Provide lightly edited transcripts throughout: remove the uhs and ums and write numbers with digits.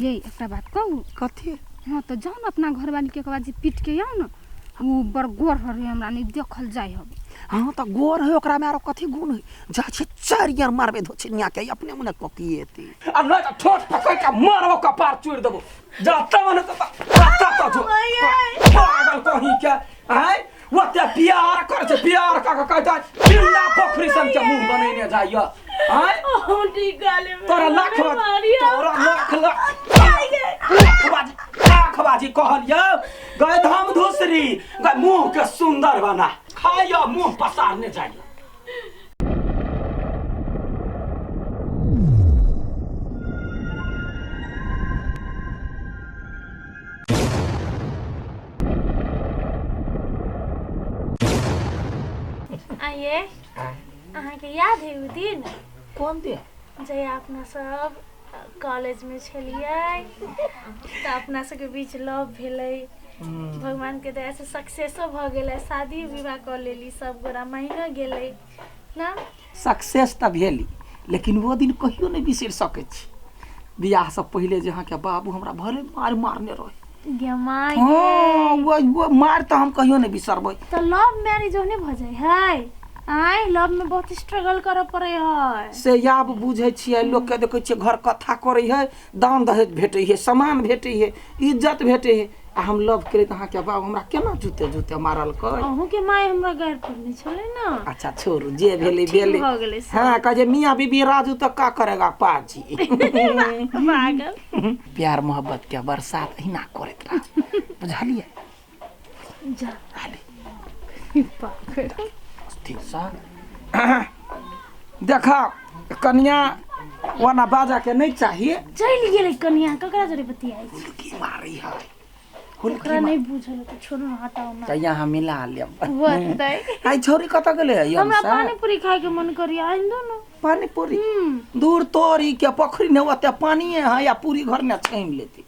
ये एकटा बात कहू? कथी? हाँ तो जाओ ना अपना घरवाली के एक बार जी पीट के आओ ना, वो बड़ गोर रहे, हमरा नहीं देखल जाय हब। हाँ तो गोर है, ओकरा में आरो कथी गुण है? जा छे चार यार मारबे धोछिनिया के अपने मने ककी एती। आ नहीं तो ठोस पकड़ के मारबो, कपार चूर देबो। जाता मने तो जाता तो जो पागल कहीं के आय ओते प्यार कर छे, प्यार का के कहता जिंदा पोखरी सन के मुंह बनेने जाइया आय। हम ठीक गाले में तोरा लाख बाज मारिया। तोरा लाख लाख लाख बाजी लाख बाजी कहलियो गए धाम धूसरी गए मुंह के सुंदर बना खाइयो, मुंह पसारने जाइयो। आइए, अहाँके याद है उ दिन? कोन दिन? जहिया अपना सब कॉलेज में छलियै तऽ अपना सबके बीच लव भेलै, भगवान के दया से सक्सेसो भऽ गेलै, शादी विवाह कऽ लेली, सब गोरा मानियो गेलै ना। सक्सेस तऽ भेली, लेकिन वो दिन कहियो नहि बिसरि सकै छी। बियाहसँ पहिले जे अहाँके बाबू हमरा भले मारि मारने रहे। गे माय। हाँ, वो मार तऽ हम कहियो नहि बिसरबै। तऽ लव मैरिज ओहने भऽ जाइ है? आय, लव में बहुत स्ट्रगल करऽ पड़ै है। से आब बुझै छियै, लोकके देखै छियै घर कथा करै है, दान दहेज भेटै है, सामान भेटै है, इज्जत भेटै है, आ हम लव केलियै तऽ अहाँके बाबू हमरा केना जूते जूते मारलकै। अहूँ के माय हमरा गारि पड़ने छलै ना। अच्छा छोड़ू, जे भेलै भेलै। भऽ गेलै सब। हाँ, कहै छै मियाँ बीबी राजू तऽ का करेगा पाजी। पागल। प्यार मोहब्बत के बरसात अहिना करैत रह, बुझलियै? जा। हाले। पागल। ठीक सा देखा कनिया ओना बाजा के नहीं चाहिए। चलि गेलै कनिया, ककरा जोरे बतियाइ छै? हुलकी मारै है। ओकरा हुलकी नहि बुझल तऽ छोड़ू ने, हटाउ ना। तऽ यहाँ मिला लेब। बतै। आई छौरी कतऽ गेलै? हमरा पानी पूरी खाय के मन करिया, आनि दो ना। पानी पूरी? दूर तोरी के, पोखरी ने ओते पानी है या पूरी घर ने छानि लेती।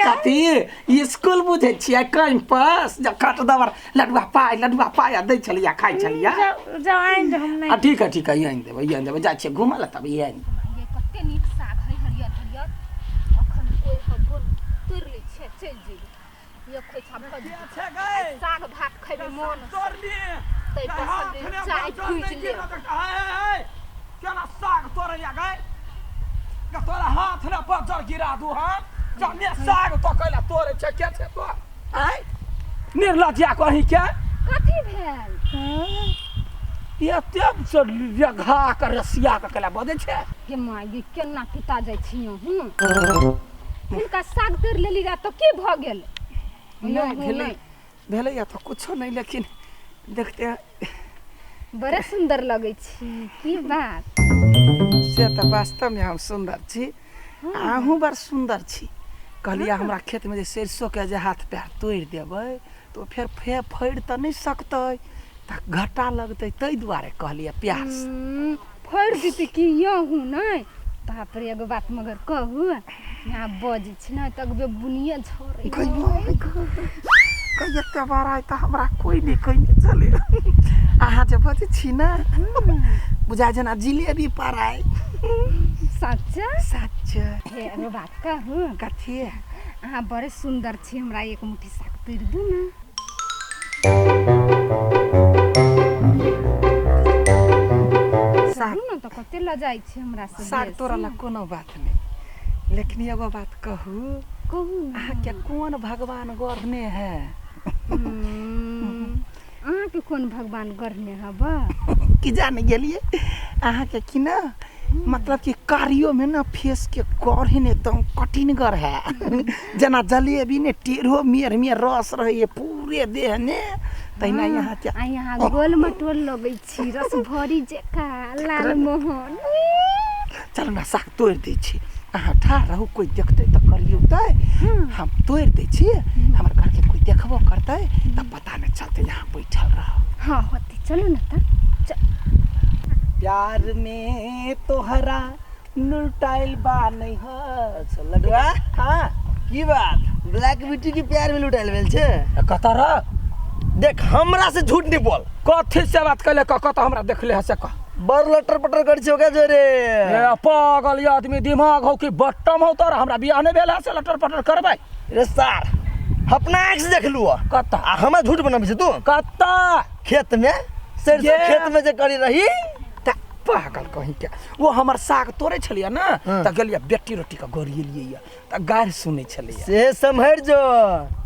कथी स्कूल बुझै छियै? कैंपस जे कट दबर लडुआ पाइ लडुआ पाइ आ दै छलियै, खाइ छलियै। जाउ जाउ, आनि दे, हम आ नहि। ठीक है, ठीक है, आनि देबै, आनि देबै। जाइ छियै घूमऽ लए तब आनि देबै। ये कते नीक साग है, हरियर हरियर। अखन कोइ के गोल तोड़ि लै छियै, चलि जेबै। एक खोइछा भऽ जेतै। आइ साग भात खैबै मोन ताहि पर से चाय भुजि लेब। केना साग तोड़ैया गए, तोरा हाथ ने बजर गिरा दू। हम जने साग तो कैला तोड़े छै के छै तो आय निर्लज्जा कहीं के। कथी भेल? एते से घा के रसिया के कैला बजै छै? हे माय गे, केना पिता जाइ छी अहूँ? हुनका साग तोड़ि लेली रह तऽ की भऽ गेल? नहि भेलै, भेलैया तऽ कुछो नहि, लेकिन देखते बड़े सुन्दर लगै छी, की बात? से तऽ वास्तवमे हम सुन्दर छी, अहूँ बड़ सुन्दर छी। कहलियै हमरा खेतमे जे सरिसोके जे हाथ पैर तोड़ि देबै तऽ ओ फेर फे फड़ि तऽ नहि सकतै, तऽ घाटा लगतै, ताहि दुआरे कहलियै प्यास। फड़ि जेतै की अहूँ? नहि, बाप रे, एगो बात मगर कहू, यहाँ बजै छी ने तकबे बुनिए झरै। एते बार आइ तऽ हमरा कोइ नहि कहने छलै। अहाँ जे बजै छी ने, बुझा जेना जिलेबी पराइ। सच्चा? सच। हे, एगो बात कहू? कथी? अहाँ बड़े सुन्दर छी, हमरा एक मुट्ठी साग तोड़ि दू ने। साग तोड़ू ने, तऽ कते लजाइ छी हमरा से। साग बेसी। तोड़ऽ लए कोनो बात नहि, लेकिन एगो बात कहू? कहू ने। अहाँके कोन भगवान गढ़ने है? अहाँके कोन भगवान गढ़ने हब? कि जाने गेलियै अहाँके कि ना, मतलब कि कारियो में ना फेस के गढ़ ने एकदम कठिनगर है, जेना जलेबी ने टेढ़ो मेढ़ में रस रहैए पूरे देह ने, तहिना यहाँ के। आ यहाँ गोल मटोल लगै छी, रस भरी जेका लाल मोहन। चलू ने, साग तोड़ि दै छी। अहाँ ठाढ़ रहू, कोइ देखतै तऽ करियौ तऽ हम तोड़ि दै छी। हमर घरके कोइ देखबो करतै तऽ पता नहि चलतै, यहाँ बैठल रहू। हाँ होतै, चलू ने तऽ। प्यार में तोहरा लुटाइल बा नहीं हस लडुआ। हाँ। की बात, ब्लैक ब्यूटी के प्यार में लुटाइल भेल छै? कतऽ रह? देख, हमरा से झूठ नहीं बोल। कथी से बात कैले? कह, कतऽ हमरा देखले है से कह। बड़ लटर पटर करै छै ओकरा जोरे। ए पागल ये आदमी, दिमाग हो कि बट्टम हो तोरा? हमरा बियाह नहि भेल है से लटर पटर करबै? रे सार, अपना आँख से देखलू हँ। कत्ता? आ हमरा झूठ बनाबै छै तू? कत्ता? खेत में, सरसों ये। खेत में जे करी रही। त पागल कहीं के, वो हमर साग तोड़े छलियै ने। हाँ। तऽ गेलियै बेटी रोटी के गरियलियै, तऽ गारि सुनै छलैया। से सम्हरि जो,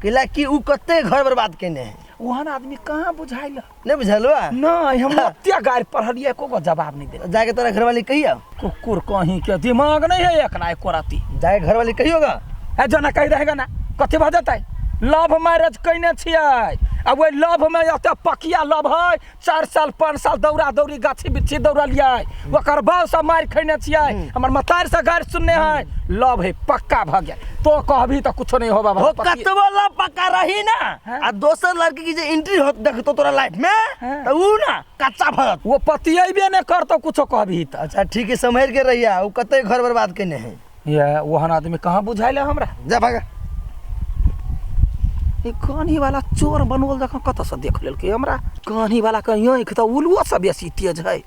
कैला कि उ कते घर बर्बाद केने है। ओहन आदमी कहाँ बुझाइल? नहीं बुझल बा? नहीं, हम ओते गारि पढ़लियै, एको गो जवाब नहीं देल। जाके तोरा घरवाली कहियो। कुकुर कहीं के, दिमाग नहीं है एकरा एको रत्ती। जाके घरवाली कहियोगा। है जो ना कहि रहेगा ना, कथी भऽ जेतै? लव मैरिज कयने छियै आ ओहि लवमे एते पकिया लव है, 4 साल 5 साल दौड़ा दौड़ी गाछी बिच्छी दौड़लियै, ओकर बाद सब मारि खैने छियै, हमर मतार से गारि सुनने है। लव है पक्का भऽ गेल, तो कहबी तऽ कुछो नहीं होबा। हो कतबो लव पक्का रही ना, हाँ। आ दोसर लड़की की जे एंट्री हो देखतो तोरा लाइफ में, हाँ। त उ ना कच्चा भरत। वो पतियेबे नहीं करतो कुछो कहबी तऽ। अच्छा ठीक है, सम्हरि के रहिया, उ कते घर बर्बाद केने है। ये ओहन आदमी कहाँ बुझाइल हमरा? जा भागा। ई कान्ही वाला चोर बनोल जखन कतऽसँ देख लेलकै हमरा? कान्ही वाला के आँखि तऽ उल्लुओसँ बेसी तेज है।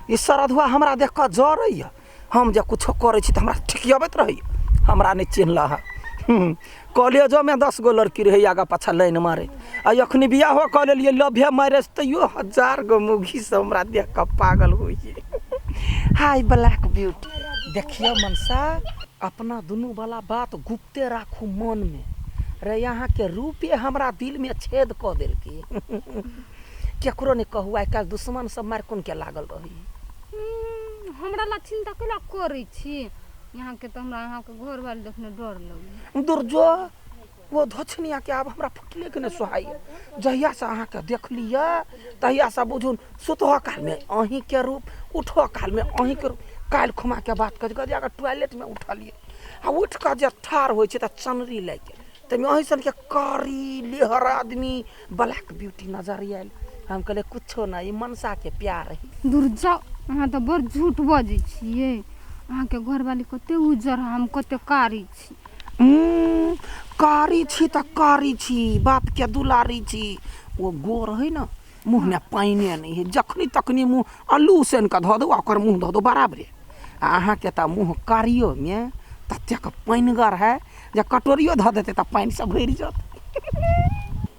ई सरधुआ हमरा देख कऽ जरैया। हम जे कुछो करै छी तऽ हमरा ठिकियबैत रहैया, हमरा नहि चिन्हला है। कॉलेजोमे 10 गो लड़की रहै आगाँ पाछाँ लाइन मारै, आ एखनी बियाहो कऽ लेलियै लभे मैरेज, तैयो हजार गो मौगी सब हमरा देख कऽ पागल होइए। हाय ब्लैक ब्यूटी। देखियौ मनसा, अपना दुनू वाला बात गुप्ते राखू मनमे। रे अहाँके रूपे हमरा दिलमे छेद कऽ देलकै। केकरो नहि कहू, आइ काल्हि दुश्मन सब मारि कोन के लागल रही। हमरा ला चिंता केला करै छी? यहाँके तऽ हमरा अहाँके घरवाली देखने डर लगैया। दुर्जो, ओ धोछनिया के आब हमरा फुटले के नहि सोहाइए। जहियासँ अहाँके देखलियै तहियासँ बुझू सुतहो कालमे अहीँके रूप, उठो कालमे अहीँके रूप। काल्हि खुमाके बात कहि कऽ अगर टॉयलेटमे उठलियै आ उठि कऽ जे ठाढ़ होइ छै तऽ चनरी लागि गेल, ताहिमे अहीं सनके कारी लेहर आदमी ब्लैक ब्यूटी नजर आयल। हम कहलियै कुछो नहि, ई मनसाके प्यार है। दूर जाउ, अहाँ तऽ बड़ झूठ बजै छियै। अहाँके घरवाली कते उज्जर है, हम कते कारी छी। कारी छी तऽ कारी छी, बापके दुलारी छी। ओ गोर है ने, मुँहमे पानिए नहि है, जखनी तखनी मुँह अल्लू उसैन कऽ धऽ दू आ ओकर मुँह धऽ दू बराबरे। आ अहाँके तऽ मुँह कारियोमे ततेक पानिगर है जे कटोरियो धऽ देतै तऽ पानिसँ भरि जात।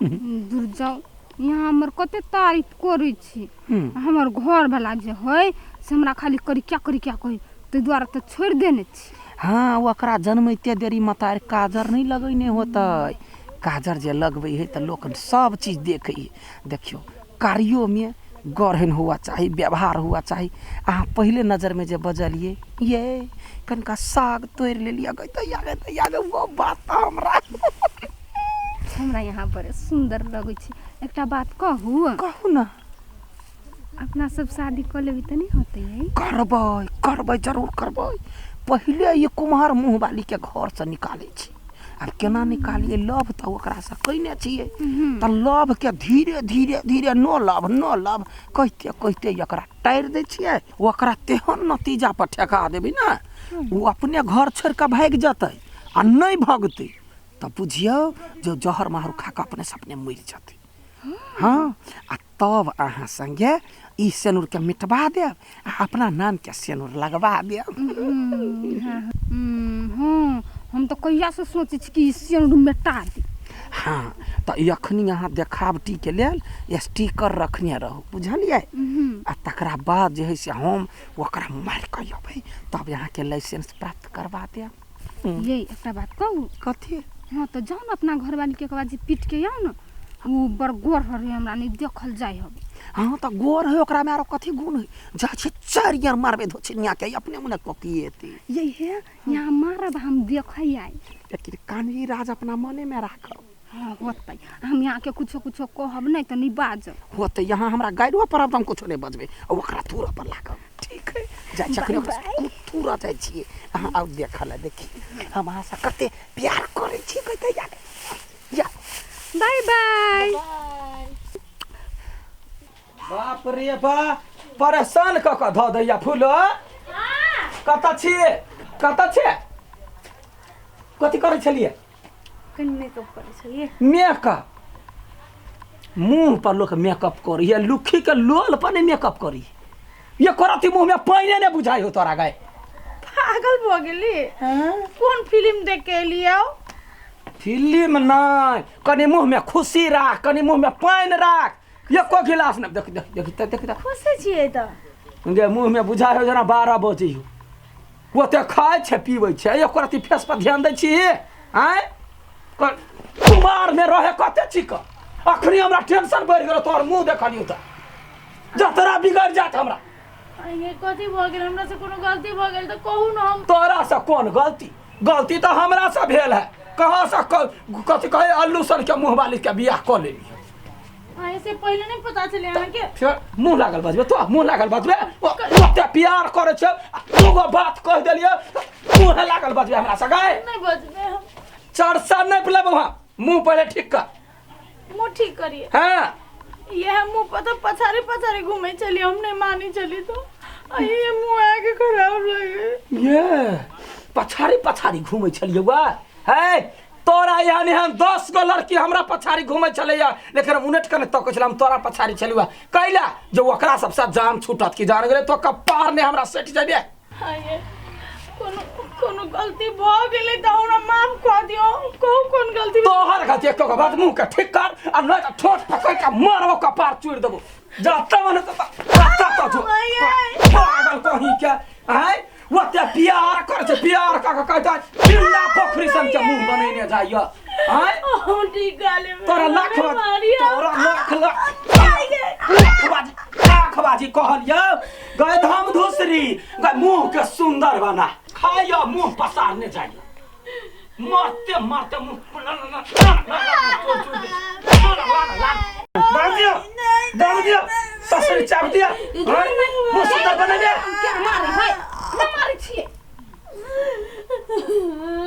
दूर जाउ, यहाँ हमर कते तारीफ करै छी। हमर घरवला जे है से हमरा खाली करिया करिया कहै, ताहि दुआरे तऽ छोड़ि देने छी। हँ, ओकरा जनमैते देरी मतारि काजर नहि लगैने होतै। काजर जे लगबै है तऽ लोक सब चीज देखै है। देखियौ, कारियोमे गढ़नि हुआ चाही, व्यवहार हुआ चाही। अहाँ पहिले नजरमे जे बजलियै, ये कनिका साग तोड़ि लेलियै गै दैया, गे दैया गे, ओ बात तऽ हमरा हमरा यहाँ बड़े सुन्दर लगै छै। एकटा बात कहू? कहू ने। अपना सब शादी कऽ लेबै तऽ नहि होतै? करबै, करबै, जरूर करबै। पहिले ई कुम्हर मुँह वालीके घरसँ निकालै छी। आब केना निकालियै? लव तऽ ओकरासँ कयने छियै, तऽ लवके धीरे धीरे धीरे नो लव नो लव कहिते कहिते एकरा टारि दै छियै। ओकरा तेहन नतीजा पर ठेका देबै ने, ओ अपने घर छोड़ि कऽ भागि जेतै, आ नहि भगतै तऽ बुझियौ जे जहर माहुर खा कऽ अपनेसँ अपने मरि जेतै। हँ, आ तब अहाँ संगे ई सेनुरके मिटबा देब आ अपना नामके सेनुर लगबा देब। हँ, हम तऽ कहियासँ सोचै छी कि ई सेनुर मेटा दी। हँ, तऽ एखनी अहाँ देखावटीके लेल स्टिकर रखने रहू, बुझलियै? आ तकरा बाद जे है से हम ओकरा मारि कऽ अबै, तब अहाँके लाइसेंस प्राप्त करबा देब। ये एकटा बात कहू? कथी? हँ, तऽ जाउ ने अपना घरवालीके एक बार जे पीट के आउ ने। ओ बड़ गोर रहे, हमरा नहि देखल जाइ हब। हँ, तऽ गोर है, ओकरामे आरो कथी गुण है? जाइ छै, चारि यार मारबै धोछिनियाके, अपने मने कोकिएतै। ये हे, यहाँ मारब, हम देखै आइ। लेकिन कानवी राज अपना मनेमे राखब। हँ, होतै। हम यहाँके कुछो कुछो कहब नहि तऽ नहि बाजब। होतै। यहाँ हमरा गाइरो पड़ब तऽ हम कुछो नहि बजबै आ ओकरा थूरऽ पर लागब। ठीक है, जाइ छी अखने ओकरा थूरऽ जाइ छियै। अहाँ आउ देखऽ लए, देखी हम अहाँसँ कते प्यार करै छी। कहतै या या। बाय बाय। बाप रे बा, परेशान कऽ कऽ धऽ दैया। फूलो, कतऽ छियै? कतऽ छियै? कथी करै छलियै? कनि मेकअप करै छलियै। मेकअप? मुँह पर लोक मेकअप करी है, लुखी के लोल पर नहीं मेकअप करी। ये करती मुँह में पानिए नहि बुझाइ हो तोरा गए। पागल भऽ गेली? कोन फिल्म देख के एलियै? फिल्म नहि, कनि मुँह में खुशी राख, कनि मुँह में पानि राख। एको गिलास नहि। देख देख देख देख देख। खुशे छियै तऽ। जे मुँह में बुझाइ हो जेना 12 बजे हो। ओते खाइ छै पीबै छै, एको रत्ती फेस पर ध्यान दै छी? आँय, कुमार में रहे कते छी क अखनी हमरा टेंशन बढ़ि गेल। तोहर मुँह देखलियौ तऽ जतरा बिगड़ि जायत हमरा। ये कथी भऽ गेल? हमरा से कोनो गलती भऽ गेल तऽ कहू ने हम। तोरा से कोन गलती? गलती तऽ हमरा से भेल है। कहाँ से कथी कहे अल्लू सन के मुँह वाली के बियाह कऽ लेली। अहाँ से पहिले नहीं पता चले अहाँके? फेर मुँह लागल बजबे तो, मुँह लागल बजबे। ओते प्यार करै छै, दूगो बात कहि देलियै, मुँह लागल बजबे हमरा से गए। नहीं बजबे हम। चरसा नहीं पिलेबो हम। मुँह पहिले ठीक कर। मुँह ठीक करिए? हाँ। यह मुँह पर तो पछाड़ी पछाड़ी घूमे चली, हम नहीं मानी चली तो ये मुँह आके खराब लगे। ये पछाड़ी पछाड़ी घूमे छलियै वा है तोरा? यानी हम 10 गो लड़की हमरा पछाड़ी घूमे छलैया, लेकिन हम उनट के नहि तकै छलै। हम तोरा पछाड़ी छलियै कैला जे ओकरा सबसँ जान छूटत कि जान गेलै तो कपार ने हमरा सटि जेबे। हाँ, ये कोनो कोनो गलती भऽ गेलै तऽ हमरा माफ कऽ दियौ। कहू कोन गलती? तोहर गलती एको गो बात। मुँह के ठीक कर आ नहि तऽ ठोस पकड़ के मारबो, कपार चूरि देबो। जतऽ मन ततऽ ततऽ जो। पागल कहीं के। आँय, ओते प्यार करै छै, प्यार कऽ के कहै छै बिल्ला पोखरी सन के मुँह बनेने जाइया। आँय, हम ठीक गाले। तोरा लाख तोरा लाख लाख लाख बाजी लाख बाजी कहलियौ गए धाम धूसरी गए। मुँह के सुंदर बना खाइया, मुँह पसारने जाइया। मारते मारते मुँह दाम दियो, दाम दियो, ससुर चाप दियो। मुँह सुंदर बनेबे। के मारे है? न मारे छियै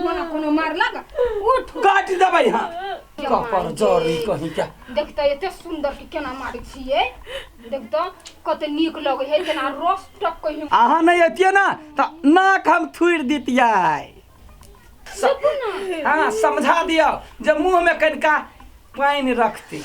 मना कोनो मारलक? उठ, काटि देबै। यहाँ कपर जरी कहीं क्या। देख तऽ एते सुंदर के केना मारै छियै। देख तऽ कते नीक लगै है, केना रस टपकै है। अहाँ नहि अतियै ने तऽ नाक हम थुरि दितियै। हाँ, समझा दियौ जे मुँह में कनिका पानि रखती।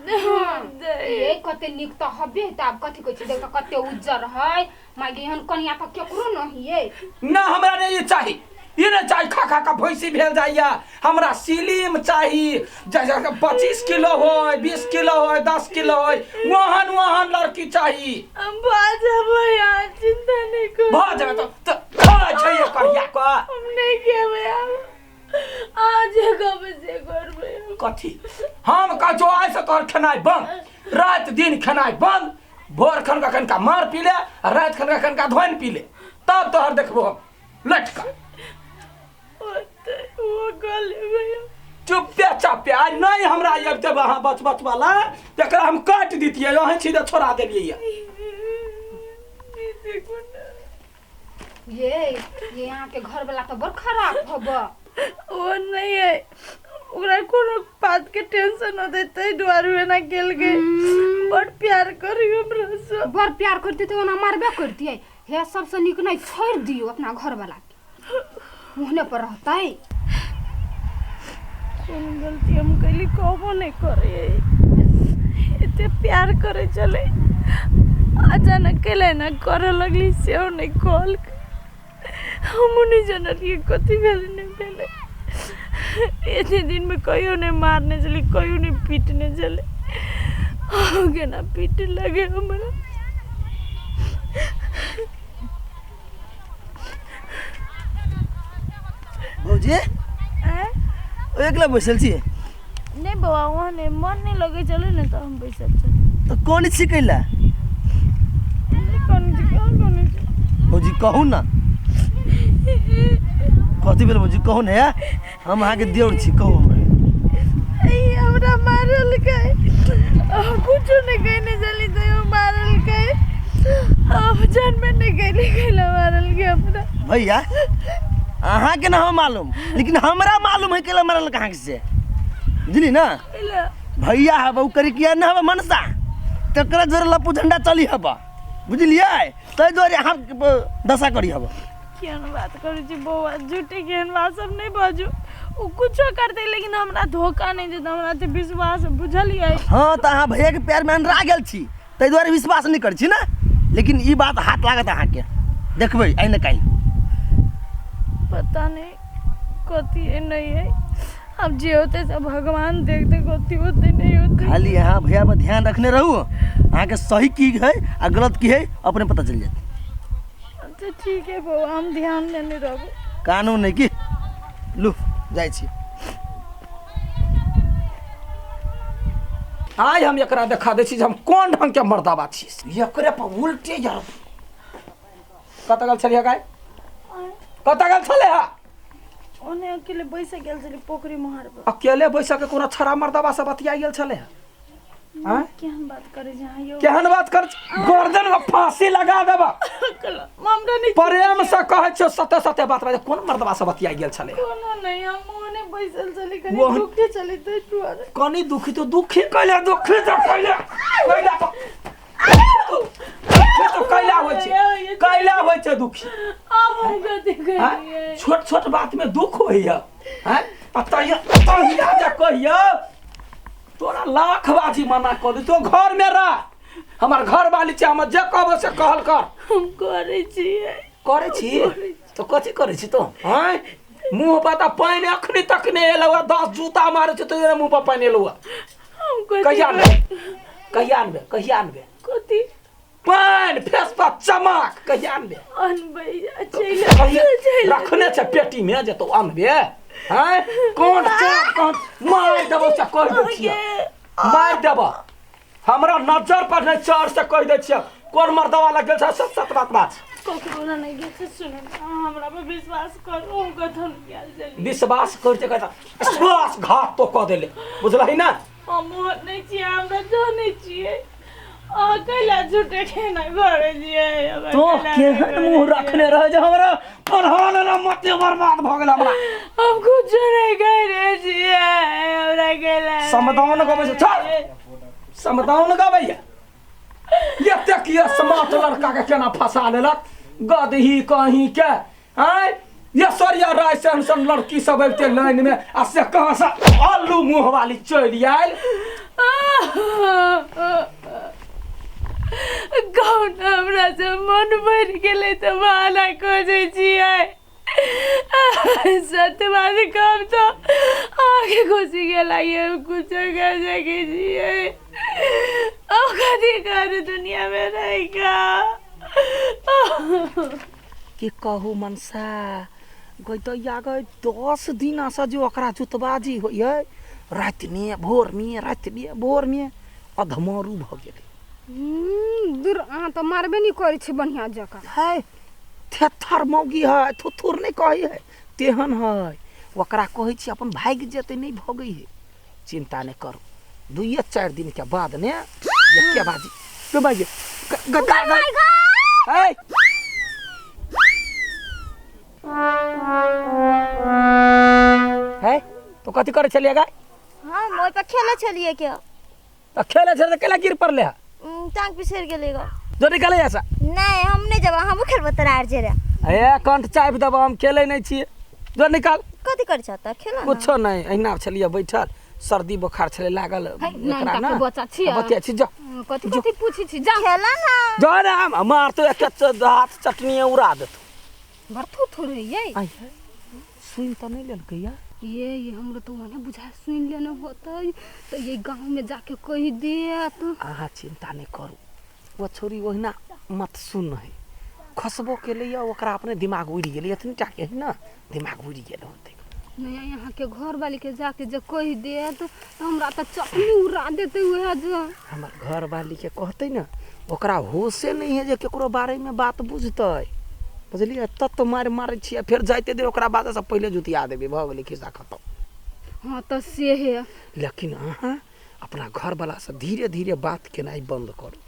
ए, कते नीक तऽ हबे तऽ आब कथी कहै छै? देख तऽ कते उज्जर है। माय गे, एहन कनिया तऽ केकरो नहीं है। ना, हमरा नहीं ई चाही, ई नहीं चाही। खा खा के भैंसी भेल जाइया। हमरा सिलीम चाही, जैसे 25 किलो होय, 20 किलो होय, 10 किलो होय, वहन वहन लड़की चाही। हम भऽ जेबै, अहाँ चिंता नहीं करू। भऽ जेबै तऽ खाइ छै करिया कऽ। हम नहीं खेबै आब। अहाँ जे कहबै से करबै हम। कथी हम कहै छौ? आइ से तोहर खेनाइ बंद, राति दिन खेनाइ बंद। भोर खन का कनिका मार पी ले आ राति खन का कनिका धोनि पी ले, तब तोहर देखबो हम लटका। ओते ओ कऽ लेबै हम। चुप्पे चापे। आइ नहीं हमरा आबिते अहाँ बच बच वाला, तकरा हम काटि दितियै। अहीं छी जे छोड़ा देलियै ये। देखू ने। ये अहाँ के घर वाला तऽ बड़ खराब हब। ओ नहीं है, ओकरा कोनो बात के टेंशन होते ताहि दुआरे एना केलकै। बड़ प्यार करी हमरा से। बड़ प्यार करती तऽ ओना मारबे करतियै। हे, सबसँ नीक नहि छोड़ि दियौ अपना घर वाला के, ओहने पर रहतै। कोन गलती हम कैली? कहबो नहीं करे। एते प्यार करे चले, अचानक कैले ना करे लगली सेहो नहीं कहलकै। हमहूँ नहीं जनलियै कथी भेलै नहि भेलै। एते दिनमे कहियो नहि मारने छलै, कहियो नहि पीटने छलै, केना पीटे लगे हमरा। भौजी। आँय? ओ एकला बैसल छी? नहि बौआ, ओहने मन नहि लगै छलै ने तऽ हम बैसल छली। तऽ कोन छी कैला? नहि कोन छी, कहाँ कोन छी। भौजी, कहू ने कथी भेल? भौजी, कहू ने, हम अहाँके देवर छी, कहू हमरा। ई हमरा मारलकै। हम कुछो नहि कहने छली तैयो मारलकै। हम जानबे नहि कैली कैला मारलकै हमरा। भैया, अहाँके ना हम मालूम, लेकिन हमरा मालूम है कैला मारल अहाँके से, बुझली ना? कैला? भैया हब उ करी किया ना हब मनसा तकरा जोर लप्पू झंडा चली हब, बुझलियै? ताहि दुआरे अहाँ दशा करी हब। केहन बात करै छी बौआ? झूठे केहन बात सब नहि बाजू। ओ कुछो करतै लेकिन हमरा धोखा नहि देतै, हमरा तऽ विश्वास है, बुझलियै? हाँ, तऽ अहाँ भैयाके प्यारमे अनरा गेल छी, ताहि दुआरे विश्वास नहि करै छी ने। लेकिन ई बात हाथ लागत अहाँके, देखबै आइ ने काल्हि। पता नहीं कथी है नहीं है, अब जे होते सब भगवान देखते, कथी होते नहीं होते। खाली अहाँ भैया पर ध्यान रखने रहू, अहाँके सही की है आ गलत की है अपने पता चल जाते। अच्छा ठीक है बउआ, हम ध्यान देने रहू। कानून नहीं की लू जाइ छी। आइ हम एकरा देखा दै छी जे हम कोन ढंग के मर्दाबा छी। एकरे पर उल्टे यार। कतऽ गेल छलियै गाय? कतऽ गेल छलै हा? ओने अकेले बैसे गेल छलै पोखरि मोहार पर। अकेले बैसा के कोनो छड़ा मर्दाबा से बतिया गेल छलै हा? आँय? केहन बात करै छै अहाँ यौ? केहन बात कर, गर्दन में फांसी लगा देबा। हमरा नहीं प्रेम से कहै छियौ, सते सते बात बाजै। कोन मर्दबा से बतिया गेल छलै? कोनो नहीं, हम ओने बैसल छलै, कनी दुखी छलै तै दुआरे। कनी दुखी तो दुखी कैले, दुखी तो कैले, कैला दुखी तो कैला होइ छै, कैला होइ छै दुखी। आब हम कथी करियै? छोट छोट बात में दुख होइया। हैं आ तहिया तहिया जे कहिया तोरा लाख बाजी मना कर दे, तो घर में रह, हमर घर वाली छै, हमर जे कहबो से कहल कर। हम करै छियै। करै छी तो कथी करै छी तो? हैं मुँह पर तऽ पानि अखनी तक नहि एलौ, 10 जूता मारै छै तो मुँह पर पानि एलौ। हम कथी कहिया अनबे? कहिया अनबे? कहिया अनबे? कथी पानि फेस पर चमक कहिया अनबे? अनबै चलि रखने छै पेटी में जे तो अनबे। हैं कोन कौन मारि देबो से कहि दै छियै, मारि देबो। हमरा नजर पर नहि चढ़ से कहि दै छियै। कोन मर्दवा लग गेल छै? सत सत बात बात। ककरो ना नहीं गेल छै। सुनू हमरा पर विश्वास करू, हम कतौ नहि गेल छलियै। विश्वास करते कहता विश्वास घात तो कऽ देले, बुझलही ना? हम ओहन नहि छियै, हमरा जानै छियै। अहाँ कैला झूठे केना करै छियै? तो केहन मुँह रखने रहे जे हमरा पढ़ा लेला मते बर्बाद भऽ गेल हमरा। हम कुछो नहि करै छियै, हमरा कैला समदाउन गबै छै। चल समदाउन गबैया। एतेक स्मार्ट लड़का के केना फंसा लेलक गदही कहीं के? आँय ऐश्वर्या राय सन सन लड़की सब अबिते लाइन में आ से कहाँ से आलू मुँह वाली चलि आयल। कौन हमरा से मन भरि गेलै तऽ बहाना खोजै छियै। सत्य बात कहब तऽ आगे घुसि गेला, हम कुछो कर सकै छियै। अब कथी करू दुनिया में रहि कऽ? की कहू मनसा गई दैया गई 10 दिन से जो ओकरा जुतबाजी होइए, राति में भोर में, राति में भोर में अधमरू भऽ गेलै। दूर अहाँ तऽ मारबे नहि करै छी बढ़िआँ जकाँ। है थेथर मौगी है, थुथुर नहि कहै है, तेहन है। ओकरा कहै छी अपन भागि जेतै, नहि भगै है। चिंता नहि करू, 2-4 दिन के बाद ने एके बाजी तो भाई है तो कथी करै छलियै गाय? हम ओहि पर खेलै छलियै के। तऽ खेलै छलियै तऽ केला गिर पड़लै? टांग पिसरि गेलै ग। जो निकले ऐसा? नहीं हम नहीं जब, हमहूँ खेलबो तोरा आर जेरा। ए कंठ चापि देबो, हम खेलै नहि छियै। जो निकाल। कथी करै छह तऽ खेल? कुछो नहि, अहिना छलियै बैठल, सर्दी बोखार छलै लागल एकरा ना। बच्चा छियै। बच्चा छी, जो कथी कथी पूछै छी, जा खेला ना। जो ना हम मारतो एक हाथ चटनी उड़ा देतो। बड़ थुथुर है ये। सुनि तऽ नहि लेलकै या? ये हमरो तो ओने बुझा सुनि लेने होतै तऽ ये गाँव में जाके कहि देत। अहाँ चिंता नहि करू, ओ छोरी ओहिना मत सुन है, खसबो केलै या ओकरा अपने दिमाग उड़ि गेलै, एतनी टा के है ना दिमाग उड़ि गेल होतै। नहीं यहाँ के घर वाली के जाके जे कहि देत तऽ हमरा तऽ चटनी उड़ा देतै उएह जे। हमर घर वाली के कहतै ने, ओकरा होशे नहि है जे केकरो बारे में बात बुझतै, बुझलियै? तत मारि मारै छियै, फेर जाइते देर ओकरा बाजऽसँ पहिले जुतिया देबै, भऽ गेलै खिस्सा खतम। हाँ तऽ से है। लेकिन अहाँ अपना घरवालासँ धीरे धीरे बात केनाइ बन्द करू।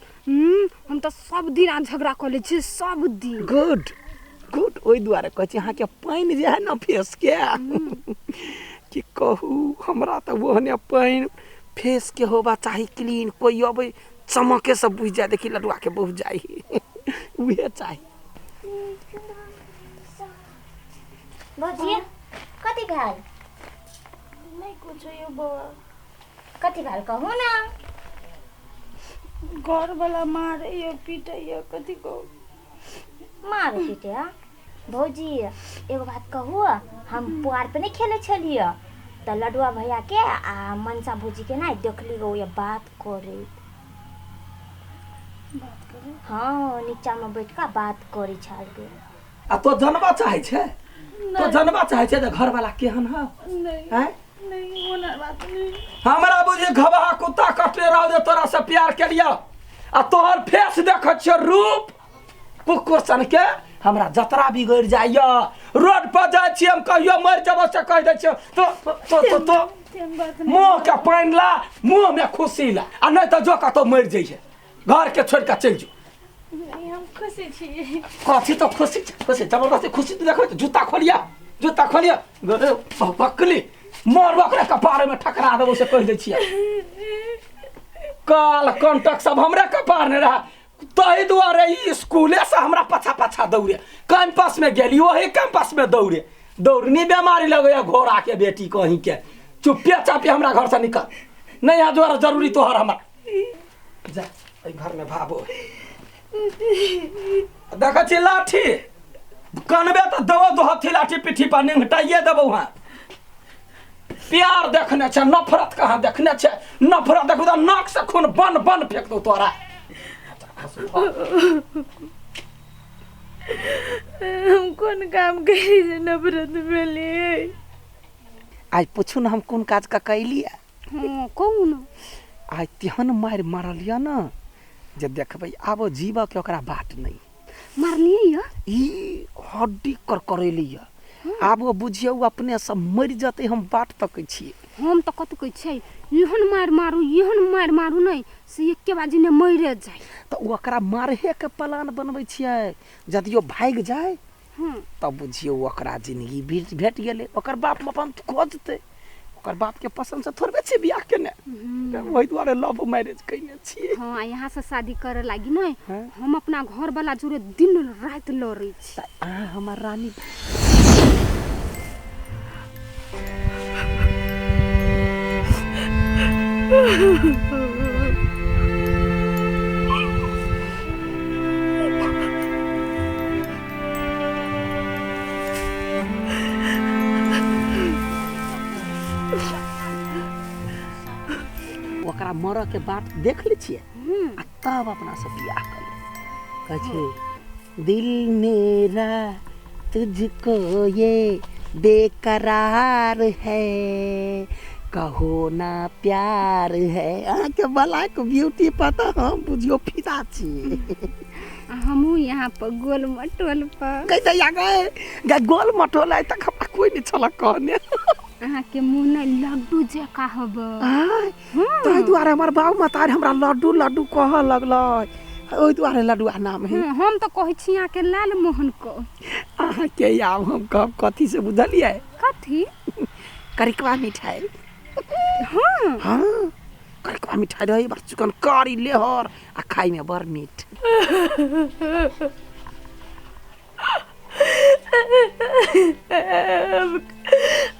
हम तऽ सब दिन झगड़ा कऽ लै छियै, सब दिन। गुड गुड, ओहि दुआरे कहै छी अहाँके पानि जे है ने फेसके, की कहू हमरा तऽ ओहने पानि फेसके होबा चाही क्लीन, कोइ अबै चमके से बुझि जाय, देखी लडुआके बहुत जाइ, उहे चाही। भौजी कथी भेल? नहीं कुछो यौ बौआ। कथी भेल कहू ना? घरवला मारैए पीटैए कथी कहू। मारे पीटे आ भौजी एगो बात कहू, हम पुआर पे नहीं खेले छलियै तऽ लडुआ भैया के आ मनसा भौजी के ना देखली गो ये बात करे। बात करे? हाँ, नीचा में बैठ के बात करे छल गे। आ तो जनबा चाहे छे? तो जनबा चाहे छे जे घरवाला केहन है? नहीं। हैं? नहीं, ओना बात नहीं। हमरा बुझी घबहा कुत्ता कटले रहो जे तोरा से प्यार के लिया आ तोहर फेस देख छियो रूप कुकुर सन के, हमरा जतरा बिगड़ जाइया। रोड पर जाइ छी हम कहियो मर जबो से कह दै छियो तो तो तो तो मुँह के पानि ला, मुँह में खुशी ला, आ नहीं तो जो कतौ मर जइहे, घर के छोड़ के चलि जो। नहीं, हम खुशी छी। कथी तो खुशी खुशी जबरदस्ती खुशी तो देखो, जूता खोलिया, जूता खोलिया बकली मरबो ओकरा कपार में ठकरा देबो से कह दै छियै। काल कंटक सब हमरे कपार ने रहा, तही दुआरे ई स्कूले से हमरा पाछा पाछा दौड़े, कैंपस में गेली वही कैंपस में दौड़े, दौड़नी बीमारी लगैया घोड़ा के बेटी कहीं के। चुप्पे चापे हमरा घर से निकल, नहीं यहाँ दुआरे जरूरी तोहर हमरा। जा एहि घर में भाबो देखै छी लाठी कनबे तऽ देबो दोहथी लाठी पिट्ठी पर निंघटाइए देबो। हाँ प्यार देखने छे, नफरत कहाँ देखने छे? नफरत देखू तऽ नाक से खून बन बन फेंक दो तोरा। हम कोन काम करी जे नफरत भेलियै? आइ पूछू ने हम कोन काज कऽ कैलियै? हाँ कहू ने। आइ तेहन मारि मारलियै ने जे देखबै आब जीवऽ के ओकरा बाट नहि। मारलियै यऽ? ई हड्डी करकरेलियै, आब ओ बुझियौ अपने से मरि जतै, हम बाट तकै छियै। हम तऽ कथी कहै छियै, एहन मारि मारू, एहन मारि मारू नहि से एके बाजी ने मरिए जाय। तऽ ओकरा मारहे के प्लान बनबै छियै, यदि ओ भागि जाय तब बुझियौ ओकरा जिंदगी भेट गेलै, ओकर बाप अपन खोजतै, ओकर बाप के पसंद से थोड़बे छै बियाह केने, ओहि दुआरे लव मैरिज केने छियै। हाँ, यहाँ से शादी करे लागी नहीं हम अपना घर वाला जोरे दिन रात लड़ै छी। अहाँ हमर रानी। ओकरा मरऽ के बाट देख लै छियै आ तब अपना से बियाह कर ले। कहै छै दिल मेरा तुझको ये बेकरार है, कहो ना प्यार है। अहाँके बलाक ब्यूटी पर तऽ हम बुझियौ फिदा छी। हमहूँ यहाँ पर गोल मटोल पर गई दैया गए गोल मटोल आइ तक हमरा कोई नहीं छल कहने। अहाँके मुँह ने लड्डू जकाँ हब। ताहि दुआरे हमर बाबू मतारी हमरा लड्डू लड्डू कहऽ लगलै, ओहि दुआरे लड्डुआ नाम है। हम तऽ कहै छी अहाँके लाल मोहन को। अहाँके आब हम कहब कथी से बुझलियै? कथी? करिकवा मिठाई। हाँ हाँ, करिकवा मिठाई रहै बड़ चिकन कारी लेहर आ खाइमे बड़ मीठ।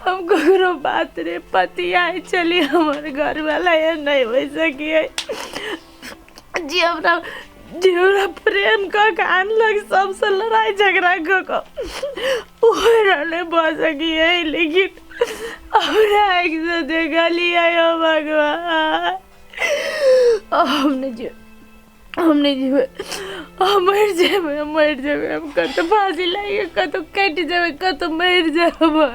हम ककरो बात रे पति आइ चली, हमर घरवाला ये नहीं हो सकिए जी। हमरा जे हमरा प्रेम कऽ के आनलक, सबसँ लड़ाइ झगड़ा कऽ कऽ ओकरा नहि भऽ सकिए, लेकिन हमरा आँखिसँ देखलियै। ओ भगवान, हम नहि जीबै, हम नहि जीबै, हम मरि जेबै, हम मरि जेबै। हम कतहु फाँसी लागि कऽ कतहु कटि जेबै, कतहु मरि जेबै।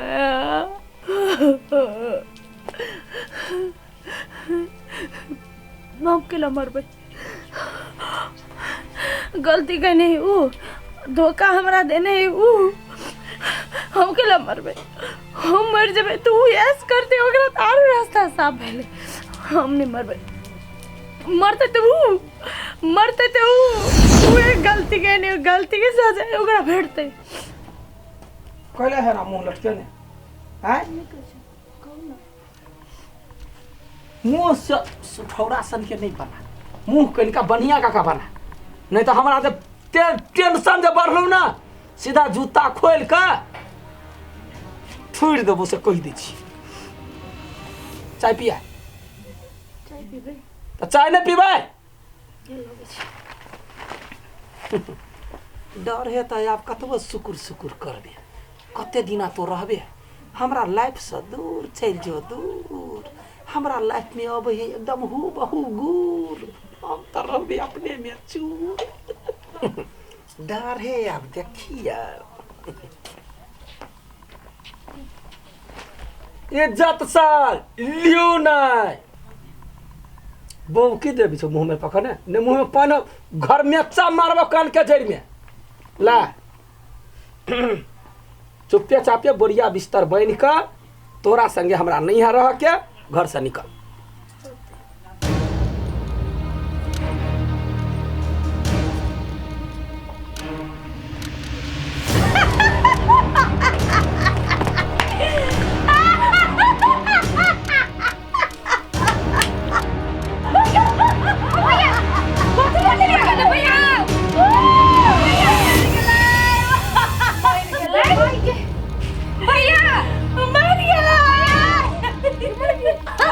हम केला मरबै? गलती केने है ऊ, धोखा हमरा देने है ऊ, हम केला मरबै? हम मरि जेबै तऽ ऊ ऐश करतै, ओकरा तऽ आरो रास्ता साफ भेलै। हम नहि मरबै, मरतै तऽ ऊ, मरतै तऽ ऊ, ऊ एक गलती केने, गलतीके सजा ओकरा भेटतै। कहले है ना मुँह लटके ने आँय मुँह से सुठौरा सन के नहीं बना, मुँह कनिका बढ़िया काका बना, नहीं तो हमरा जे टेंशन जे बढ़लौ ना सीधा जूता खोलि कऽ थोड़ि देबो से कहि दै छी। चाय पिया? चाय पीबै। तऽ चाय नहि पीबै? लगै छै। डर हे तऽ आब कतबो सुकुर सुकुर करबे, कते दिना तो रहबे हमरा लाइफसँ दूर चलि जो दूर। हमरा लाइफमे अबै है एकदम हु बहु गुर, हम तऽ रहबे अपनेमे चूर। डर हे आब देखिए। इज्जत साल लियो नहीं बौ की देबी छौ मुँह में पकड़ने ने मुँह में पान घर में चा मारबो कान के जड़ में ला। चुपे चापे बोरिया बिस्तर बन के तोरा संगे हमरा नहीं है रह के घर से निकल। भैया मर गेलै,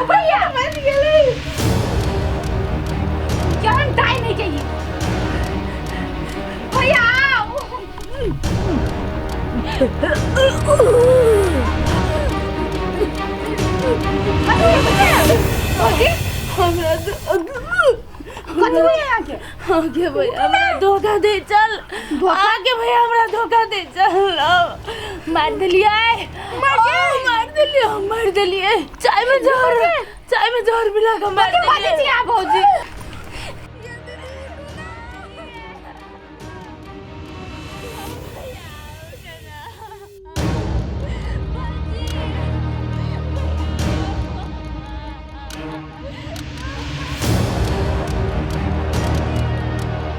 भैया मर गेलै। जान दाई नहीं चाहिए भैया। आओ। हमरा कथी होइए अहाँके? आगे भैया हमरा धोखा दे चल, आगे भैया हमरा धोखा दे चल। मार देलियै, मार देलियै, हम मार देलियै। चाय में जहर, चाय में जहर मिला के मार कथी बाजै देलियै। छी अहाँ भौजी?